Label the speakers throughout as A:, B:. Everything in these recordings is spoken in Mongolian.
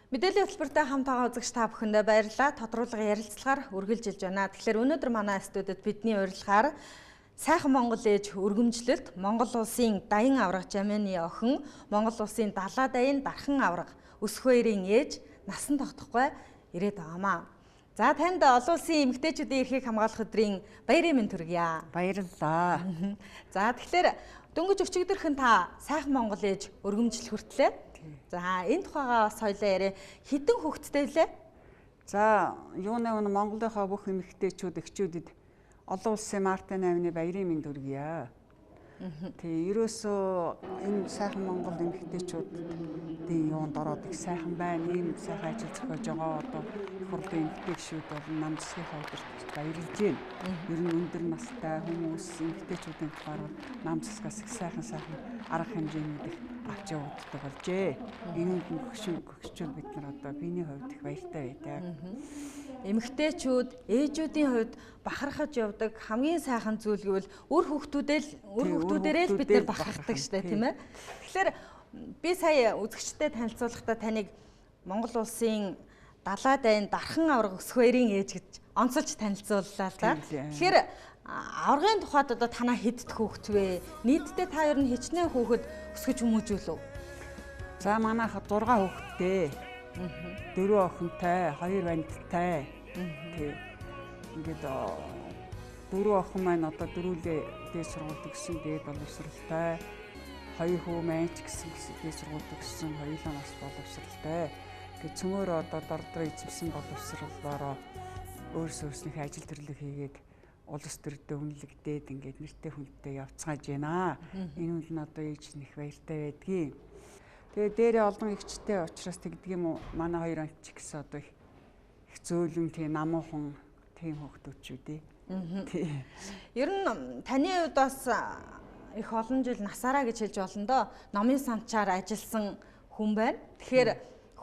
A: Мэдээллийн хөтөлбөртэй хамт байгаа үзэгч та бүхэндээ баярлалаа. Тодруулга ярилцлагаар үргэлжилж байна. Тэгэхээр өнөөдөр манай студид бидний урилгаар Сайхан Монгол ээж өргөмжлөлт Монгол улсын даян авраг Жамины охин, Монгол улсын далаа даян дархан авраг Өсгөөрийн ээж насан тогтохгүй ирээд байгаамаа. За танд олон улсын эмэгтэйчүүдийн эрхийг хамгаалах өдрийн баярын мэнд хүргье.
B: Баярлалаа.
A: За тэгэхээр дөнгөж өчигдөрхөн та Сайхан Монгол ээж өргөмжлөл хүртлээ. За энэ тухайгаа бас хоёлаа яриа. Хэдэн хүүхэдтэй лээ?
B: За юуны өмнө Монголынхаа бүх эмэгтэйчүүд эгчүүдэд олон улсын мартын 8-ны баярын мэнд хүргье. Тий, ерөөсөө энэ сайхан Монгол эмэгтэйчүүдийн юунд ороод их сайхан байна. Ийм сайхан ажил зохиож байгаа одоо их хурлын эмэгтэй гишүүд бол нам засгийнхаа өдөрт баярлж байна. Ер нь өндөр настай хүмүүс эмэгтэйчүүдийн талаар бол нам засгаас их сайхан арга хэмжээнүүд их авч явагддаг болжээ. Энэ үнд гөгшүүл бид нар одоо биений хувьд их баяртай байдаг.
A: Эмэгтэйчүүд, ээжүүдийн хувьд бахархаж явдаг хамгийн сайхан зүйл гэвэл үр хүүхдүүдээрээ л бид нэр бахархдаг штэ, тийм ээ. Тэгэхээр би сая үзэгчдэд танилцуулахдаа таныг Монгол улсын далаа дайн дархан авраг Өсгөөрийн ээж гэж онцолж танилцууллаа л да. Тэгэхээр аврагын тухайд одоо танаа хэдд хүүхэд вэ? Нийтдээ та ер нь хичнээн хүүхэд өсгөж хүмүүжүүлв?
B: За манайх 6 хүүхэдтэй. 4 охинтой, 2 вандтай. Тий. Ингээд 4 охин маань одоо дөрвөлээ дээд сургууль төгссөн, дээд боловсралтай. 2 хүү маань ч гэсэн дээд сургууль төгссөн, хоёулаа бас боловсралтай. Ингээд цөмөр одоо дордор эзэмсэн боловсролоороо өөрсөөрснийхээ ажил төрлөг хийгээд улс төрдөө үнэлэгдээд ингээд нэртэй хүндтэй явцгааж байна. Энэ үл нь одоо ээж нэх баяртай байдгийг. Тэгээ дээрээ олон эгчтэй учраас тэгдэг юм уу? Манай хоёр онч гэсэн одоо их зөөлөн тийм намуухан тийм хүүхдүүд ч үү дээ. Тий.
A: Ер нь таны хувьд бас их олон жил насаараа гэж хэлж болно доо. Номын санчаар ажилласан хүн байна. Тэгэхээр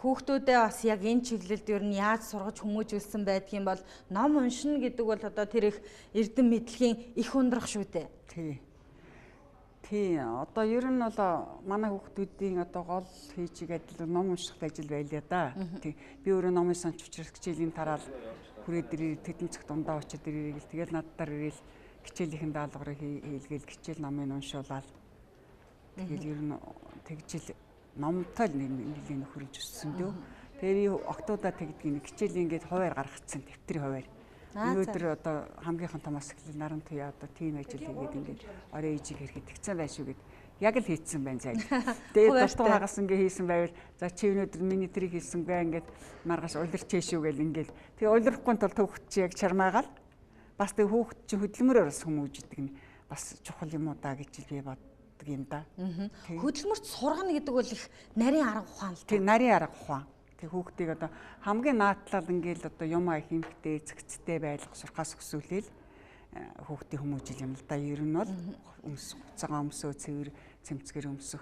A: хүүхдүүдээ бас яг энэ чиглэлд ер нь яаж сургаж хүмүүжүүлсэн байдгийн бол ном уншина гэдэг бол одоо тэр их эрдэм мэдлэгийн их ундрах шүү дээ.
B: Тий. Тий, одоо ер нь бол манай хүүхдүүдийн одоо гол хийж байгаа ажил ном унших ажил байлаа да. Тий. Би өөрөө номын санч учраас хичээлийн тараал хүрээд ирээ тэдэн цагт ундаа очиод ирээл тэгэл наддаар ирээл хичээлийнхэн даалгаврыг хийлгээл хичээл номыг уншуулаад тэгэл ер нь тэгжил номтой л нэлийн нөхөрлж өссөн дөө. Тэгээ би октоудаа тэгдэг нэг хичээлийн ингээд хуваар гаргацсан дэвтэр хуваар. Өнөөдөр одоо хамгийн томоос эхлэл наран туяа одоо тийм ажил хийгээд ингээд орой ээжийг хэрэгэд тэгсэн байх шүү гэд яг л хийцэн байна заяа. Тэгээд дуртай хагас ингээ хийсэн байвал за чи өнөөдөр миний тэрийг хийсэнгүй ингээд маргааш улирчээ шүү гэл ингээд тэгээ улирахгүй тул төвхт чи яг чармаагаал бас тэг хүүхд чи хөдөлмөрөөр бас хүмүүждэг нь бас чухал юм уу да гэж би боддог юм да.
A: Хөдөлмөрт сургана гэдэг бол их нарийн арга ухаан л.
B: Тэг нарийн арга ухаан. Тэг хүүхдийг одоо хамгийн наадлал ингээл одоо юм ая хэмхтэй зэгцтэй байлга сурхаас өсвөлээл хүүхдийн хүмүүжил юм л да. Ер нь бол өмс хуцаага өмсөө цэвэр цэмцгэр өмсөх.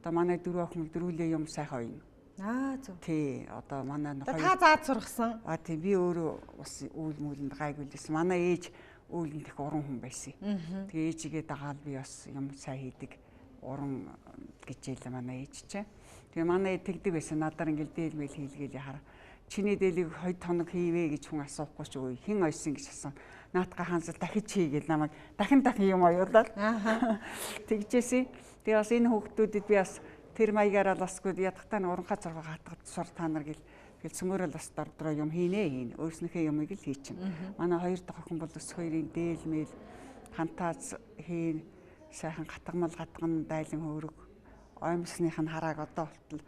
B: Одоо манай дөрөв охин дөрвөлээ юм сайхан оёно.
A: Аа зөв.
B: Тий, одоо манай
A: хоёр та заад сургасан.
B: А тий, би өөрөө бас үйл мүлэнд гайгүй лсэн. Манай ээж үүлэнд их уран хүн байсан. Тэгээ ээжигээ дагаад би бас юм сайн хийдэг уран гэж хэлээ манай ээж чинь. Тэгээ манай тэгдэг байсан. Надаар ингээл дээл мэл хийлгээл яхаар. Чиний дээлийг 2 хоног хийвэ гэж хүн асуухгүй ч үгүй. Хэн ойсон гэж асууна. Наатгаа хаансал дахиж хийгээл намайг дахин дахин юм оюулаад. Тэгжээсэн. Тэгээ бас энэ хүүхдүүдэд би бас тэр маягаараа ласгүй ядахтаа уранхаа зургаа хатгад сур та нар гэл тэгэл цөмөрөл бас дордроо юм хийнэ хийн. Өөрснийхээ юмыг л хийчин. Манай хоёр дахь охин бол өсгөөрийн дээл мэл хантааз хийн сайхан гатгамал гатган дайлан хөөрөг оймсных нь харааг одоо болтол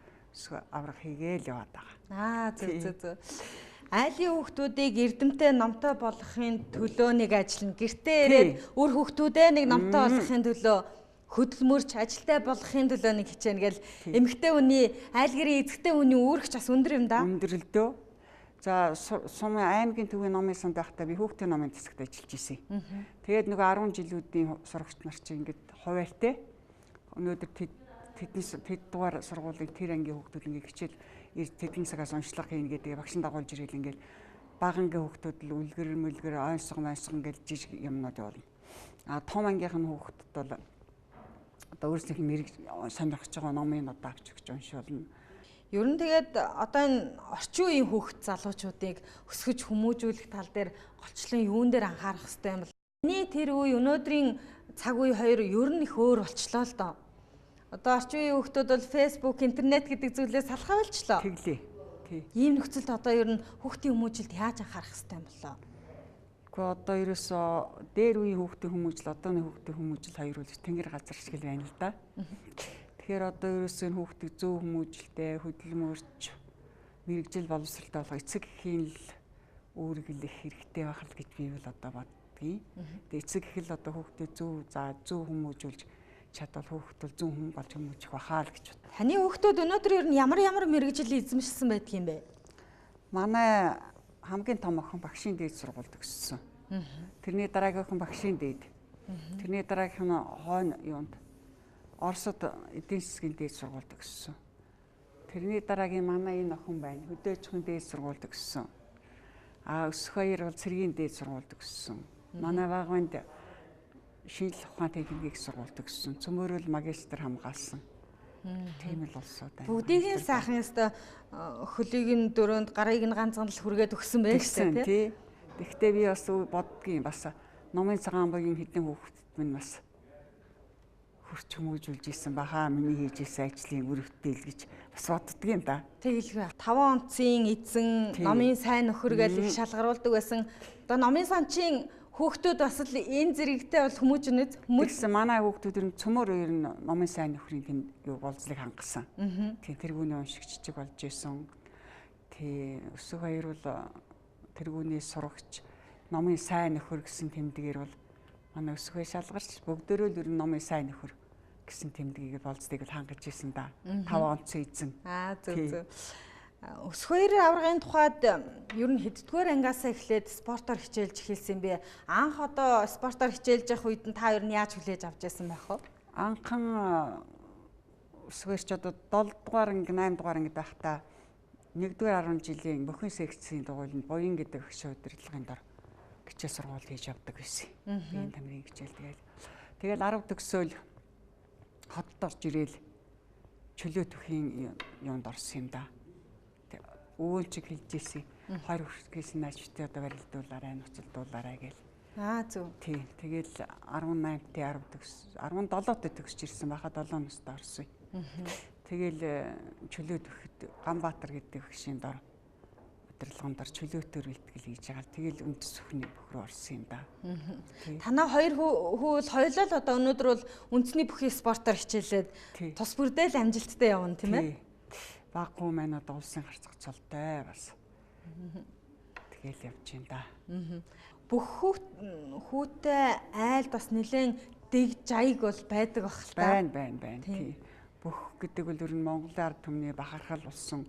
B: аврах хийгээл яваад байгаа.
A: Аа зөв зөв зөв. Айлын хүүхдүүдийг эрдэмтэй номтой болгохын төлөө нэг ажиллана. Гэртээ ирээд үр хүүхдүүдээ нэг номтой болгохын төлөө хөдөлмөрч ажилтай болгохын төлөө нэг хичээнэ гэл эмэгтэй хүний айл гэрийн эзэгтэй хүний үүрэгч бас өндөр юм да.
B: Өндөр л дөө. За сумын аймгийн төвийн номын санд байхдаа би хүүхдийн номын тэсэгт ажиллаж исэн. Тэгээд нөгөө 10 жилүүдийн сурагч нар чинь ингээд хуваарьтай. Өнөөдөр тэд дугаар сургуулийг тэр ангийн хүүхдүүд ингээд хичээл тэдэн цагаас уншлага хийнэ гэдэг багш нь дагуулж ирээл ингээд бага ангийн хүүхдүүд л үлгэр мүлгэр ойнсго майсго ингээд жижиг юмнууд явуулна. А том ангийнх нь хүүхдүүд бол одоо өөрсдийнх нь мэрэг сонирхож байгаа номын одоо авч өгч уншуулна.
A: Ер нь тэгээд одоо энэ орчин үеийн хүүхэд залуучуудыг өсгөж хүмүүжүүлэх тал дээр голчлон юун дээр анхаарах хэрэгтэй юм бол? Миний тэр үе өнөөдрийн цаг үе хоёр ер нь их өөр болчлоо л доо. Одоо орчин үеийн хүүхдүүд бол Facebook, интернет гэдэг зүйлээ салхаа болчлоо.
B: Тэглээ. Тий.
A: Ийм нөхцөлд одоо ер нь хүүхдийн хүмүүжилд яаж анхаарах хэрэгтэй юм болоо?
B: Гэхдээ одоо ерөөсөө дээр үеийн хүүхдийн хүмүүжил, одооны хүүхдийн хүмүүжил хоёр бол тэнгэр газар шиг л байна л да. Тэгэхээр одоо ерөөсөө энэ хүүхдийг зөв хүмүүжилтэй, хөдөлмөрч, мэргэжил боловсралтай болох эцэг эхийн л үүрэг л их хэрэгтэй байх л гэж би бол одоо боддгийн. Тэгээ эцэг их л одоо хүүхдээ зөв зөв хүмүүжүүлж чадвал хүүхд бол зөв хүн болж хүмүүжих бахаа л гэж бод.
A: Таны хүүхдүүд өнөөдөр ер нь ямар ямар мэргэжил эзэмшсэн байдаг юм бэ?
B: Манай хамгийн том охин багшийн дээд сургуульд төгссөн. Тэрний дараагийн охин багшийн дээд. Тэрний дараагийнх нь хойно юунд Оросод эдийн засгийн дээд сургуульд төгссөн. Тэрний дараагийн манай энэ охин байна. Хөдөөжхөн дээд сургуульд төгссөн. А өсөх хоёр бол цэргийн дээд сургуульд төгссөн. Манай багванд шинжлэх ухааны техникийн сургуульд төгссөн. Цөмөөрөл магистр хамгаалсан. Тийм л улсууд байна.
A: Бүгдийг нь сайхан ёстой хөлийг нь дөрөөнд гарыг нь ганцхан л хүргээд өгсөн байх шүү дээ,
B: тий. Тэгэхдээ би бас боддгийн бас номын цагаан буян хэдэн хүүхдэд минь бас хөрч хүмүүжүүлж исэн баха миний хийж исэн ажлын үр бүтээл гэж бас боддгийн да.
A: Тэгэлгүй. 5 онцын эзэн номын сайн нөхөр гэж их шалгаруулдаг байсан. Одоо номын санчийн хүүхдүүд бас л энэ зэрэгтэй бол хүмүүжнэд
B: хүмүүжсэн. Манай хүүхдүүд ер нь цөмөр ер нь номын сайн нөхрийн тэм юу болцлыг хангасан. Тийм тэргүүний уншигччиг болж исэн. Тий өсөх хоёр бол тэргүүний сурагч номын сайн нөхөр гэсэн тэмдгээр бол манай өсөхөө шалгарч бүгдөө л ер нь номын сайн нөхөр гэсэн тэмдгийг болцлыг бол хангаж исэн да. 5 онцын эзэн.
A: Аа зөв зөв. Өсөх хоёрын аваргын тухайд ер нь хэддүгээр ангиасаа эхлээд спортоор хичээлж эхэлсэн бэ? Анх одоо спортоор хичээлж явах үед нь та ер нь яаж хүлээж авч байсан байх вэ?
B: Анхан өсгөөр ч одоо 7 дугаар анги, 8 дугаар ангид байхдаа 1-р 10 жилийн бүхэн секцийн дугуйланд Буян гэдэг багш удирдлагын дор хичээл сургууль хийж явдаг байсан. Биеийн тамирын хичээл тэгэл. Тэгэл 10 төгсөөл хотод орж ирээл чөлөө төхийн юунд орсон юм да. Өвөл чиг хэлж ирсэн. 20 хүрхээс нааштай одоо барилдуулаарай, нуцалдуулаарай гэл.
A: Аа зөв.
B: Тий. Тэгэл 18-т 10 төгс 17-т төгсөж ирсэн байхаа 7 настай орсон. Тэгэл чөлөө төхөд Ганбаатар гэдэг багшийн дор удирдлагын дор чөлөөтөр бэлтгэл хийж байгаа. Тэгэл үндэс бүхний бүх рүү орсон юм да.
A: Танаа хоёр хүү бол хоёулаа л одоо өнөөдөр бол үндэсний бүхий спортоор хичээлээд тус бүрдээ л амжилттай явна тийм ээ.
B: Баггүй маань одоо улсын харцах цолтой бас. Тэгэл явж юм да.
A: Бүх хүүтэй айлд бас нэлээд дэг жаяг бол байдаг бах л та.
B: Байна. Тий. Бүх гэдэг бол ер нь Монголын ард түмний бахархал болсон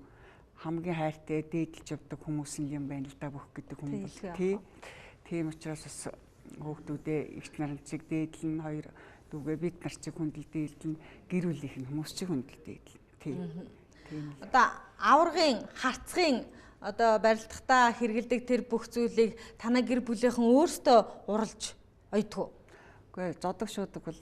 B: хамгийн хайртай дээдэлж явдаг хүмүүс нь юм байна л да бүх гэдэг хүн бол тий. Тийм учраас бас хүүхдүүдээ эгч нарын чиг дээдлэн хоёр дүүгээ бид нар чиг хүндэл дээдлэн гэр бүлийнх нь хүмүүс чиг хүндэл дээдлэн. Тий.
A: Одоо аваргын, харцгийн одоо барилдахдаа хэрэгэлдэг тэр бүх зүйлийг танай гэр бүлийнхэн өөрсдөө уралж ойдгоо.
B: Үгүй зодог шуудаг бол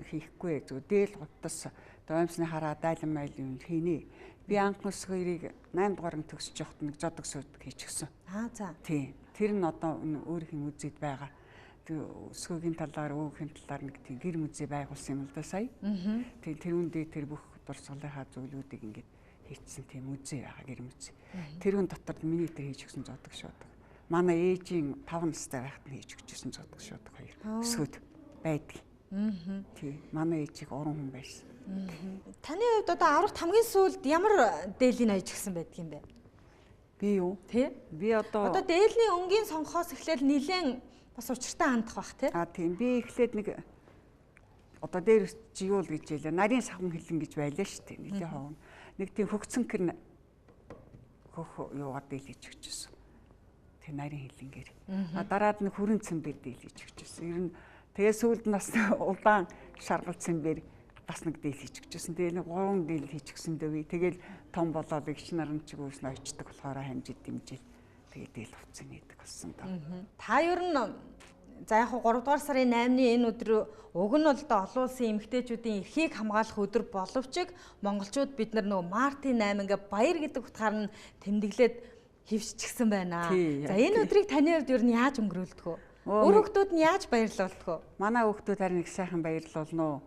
B: хийхгүй. Зүгээр дээл гутас оймсны хараа дайлан майл юм хийнэ. Би анх өсөх хоёрыг 8 дугаар анги төгсөж явахад нэг зодог шуудаг хийчихсэн.
A: Аа за.
B: Тий. Тэр нь одоо өөрийнх нь музейд байгаа. Тэр өсгөөгийн талаар, өвөгийн талаар нэг тийм гэр музей байгуулсан юм л да сая. Тий тэр үндээ тэр бүх дурсгалынхаа зүйлүүдийг ингээд хийцсэн тийм музей байгаа гэр музей. Тэр хүн дотор миний тэр хийж өгсөн зодог шуудаг. Манай ээжийн 5 настай байхад нь хийж өгчсэн зодог шуудаг хоёр өсгөөд байдаг. Тий. Манай ээжийг уран хүн байсан.
A: Таны хувьд одоо аврагт хамгийн сүүлд ямар дээлийн аяж гисэн байдаг юм бэ?
B: Би юу?
A: Тий.
B: Би одоо
A: дээлний өнгийн сонгохоос эхлээл нилээн бас учиртай хандах бах тий.
B: А тийм. Би эхлээд нэг одоо дээр чи юу л гэж хэлээ. Нарийн савхан хэлэн гэж байлаа шүү дээ. Нилээн ховн. Нэг тийм хөгцөнкөр хөх юугаар дээл хийж өгчээсэн. Тэр нарийн хэлэнгээр. А дараад нэг хүрэн цэмбэр дээл хийж өгчээсэн. Ер нь тэгээ сүүлд нь бас улаан шаргал цэмбэр бас нэг дээл хийж өгчээсэн. Тэгээ нэг 3 дээл хийж өгсөн дээ би. Тэгэл том болоод эгч нарын чиг үүснэ очдөг болохоор хамжид дэмжил. Тэгээ дээл хувцас нээдэг болсон доо.
A: Та ер нь За яг 3 дугаар сарын 8-ны энэ өдөр уг нь бол одоо олон улсын эмэгтэйчүүдийн эрхийг хамгаалах өдөр боловч монголчууд бид нар нөгөө мартын 8 ингээ баяр гэдэг утгаар нь тэмдэглээд хөвшчихсэн байна. За энэ өдрийг таны хувьд ер нь яаж өнгөрөөлдөг вэ? Өөр хүүхдүүд нь яаж баярлуулдаг вэ?
B: Манай хүүхдүүд харин их сайхан баярлуулна уу?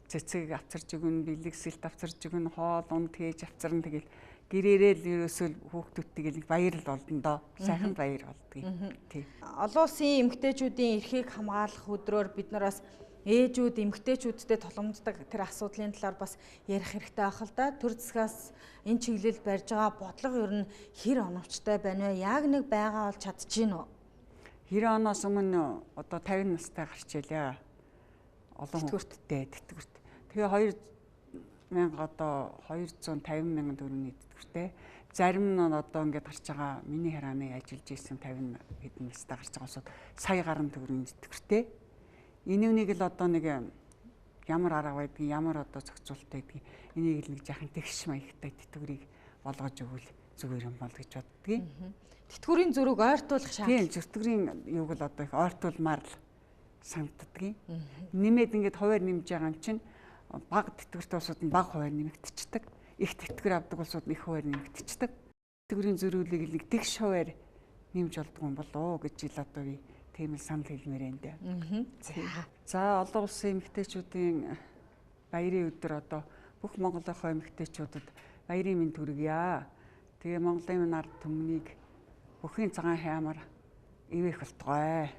B: Цэцэг авчирч өгнө, бэлэг сэлт авчирч өгнө, хоол унд хийж авчирна, тэгэл гэрээрээ л ерөөсөө хүүхдүүдтэйг л баяр л болдон доо. Сайхан баяр болдгийг. Тий.
A: Олон улсын эмэгтэйчүүдийн эрхийг хамгаалах өдрөөр бид нар бас ээжүүд эмэгтэйчүүдтэй тулгамддаг тэр асуудлын талаар бас ярих хэрэгтэй байх л да. Төр засгаас энэ чиглэлд барьж байгаа бодлого ер нь хэр оновчтой байна вэ? Яг нэг байгаа бол чадчихэв үү?
B: 90 оноос өмнө одоо 50 настай гарч илээ. Олон хүүхэдтэй тэтгэврт. Тэгээ 2000 одоо 250 мянган төгрөгийн тэтгэвртэй. Зарим нь одоо ингээд гарч байгаа миний харааны ажиллаж исэн 50 хэдэн настай гарч байгаа улсууд сая гаруй төгрөгийн тэтгэвртэй. Энүүнийг л одоо нэг ямар арга байдгийг, ямар одоо зохицуулттай байдгийг энийг л нэг жаахан тэгш маягтай тэтгэврийг болгож өгвөл зүгээр юм бол гэж боддгийг.
A: Тэтгэврийн зөрүүг ойртуулах шаардлага.
B: Тийм, тэтгэврийн юуг л одоо их ойртуулмаар л санагддгийг. Нэмээд ингээд хувиар нэмж байгаа юм чинь бага тэтгэвртэй улсууд нь бага хувиар нэмэгдчихдэг. Их тэтгэвэр авдаг улсууд нь их хувиар нэмэгдчихдэг. Тэтгэврийн зөрүүлийг нэг тэгш хувиар нэмж болдгоо юм болоо гэж ил одоо би тийм л санал хэлмээр байна дээ. За олон улсын эмэгтэйчүүдийн баярын өдөр одоо бүх Монголынхоо эмэгтэйчүүдэд баярын мэнд хүргье. Тэгээ Монголын ард түмнийг бүхийн цагаан хаямар ивэх болтугай.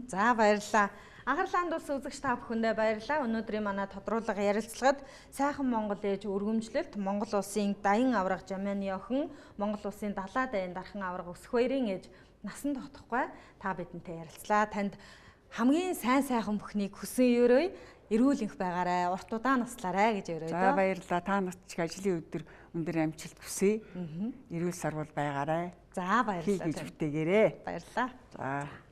A: За баярлалаа. Анхаарлаа хандуулсан үзэгч та бүхэндээ баярлалаа. Өнөөдрийн манай тодруулга ярилцлагад сайхан Монгол ээж өргөмжлөлт Монгол улсын даян авраг Жамяны охин, Монгол улсын далаа даян дархан авраг Өсөх баярын ээж насан тогтохгүй та бидэнтэй ярилцлаа. Танд хамгийн сайн сайхан бүхнийг хүсэн өрөөе, эрүүл энх байгаарай, урт удаан наслаарай гэж өрөөе.
B: За баярлалаа. Та нарт ч ажлын өдөр өндөр амжилт хүсье. Эрүүл сарвал байгаарай.
A: За баярлалаа.
B: Хийж бүтээгээрэй.
A: Баярлалаа.
B: За.